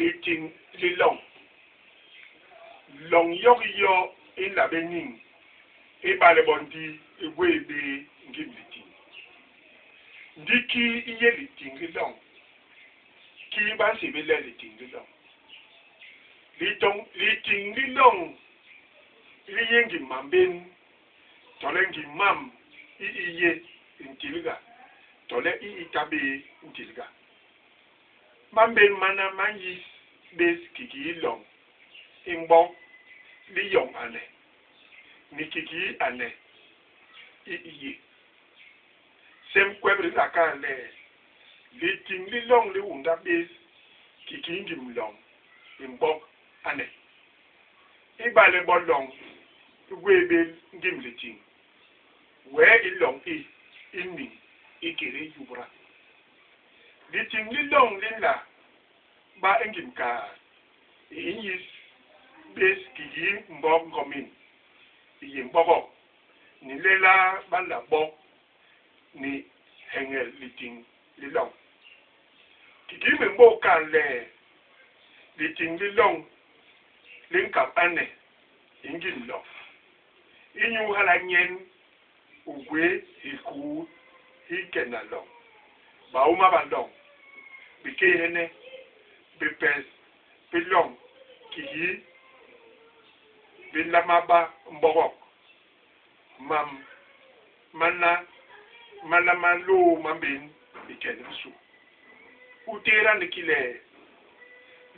Litiñ li loñ. Loñ yokiyo i nla bé niñ ibale bo ndi i gwéé bé ngim litiñ. Ndi kii i yé litiñ li loñ? Kii ba nsébél le litiñ li loñ? Litiñ li loñ li yé ngim mambén tole ngim mam i i yé ntilga tole i i ta bé ntilga. Mambén mana ma nyis bés kikii loñ i mboñ liyoñ ane, ni kikii ane i i yé. Semkwep di nla kal le, litiñ li loñ li unda bés kikii ngim loñ i mbok ane. Ibale bo loñ i gwé bé ngim litiñ, wee i loñ i i niñ ikédé yubda. Litiñ li loñ li nla ba i ngim kaat i i nyis bés kikii mbok ngomin i yé mbogok, ni lelaa ba nla bok ni heñel litiñ li loñ. Kikii me mbôô kal le litiñ li loñ li nkap ane i ngim loñ, inyu hala nyen u gwé hikuu hi nkena loñ, baôma ba loñ, bikééhene, bipes bi loñ kikii bi nlama ba mbogok. Mam mana ma nlama loo mambén i ke ni bisu. U tééda ni ki le,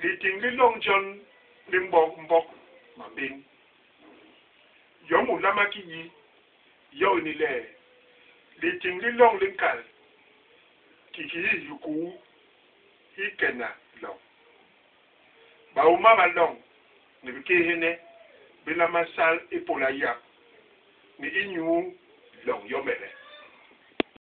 litiñ li loñ jon li mbok mbok mambén. Yom u nlama ki yi, yo ini le, litiñ li loñ li nkal kikii hikuu hi kena loñ. Baôma ba loñ ni bikééhene bi nlama sal ipôla yap ni inyu loñ yomede.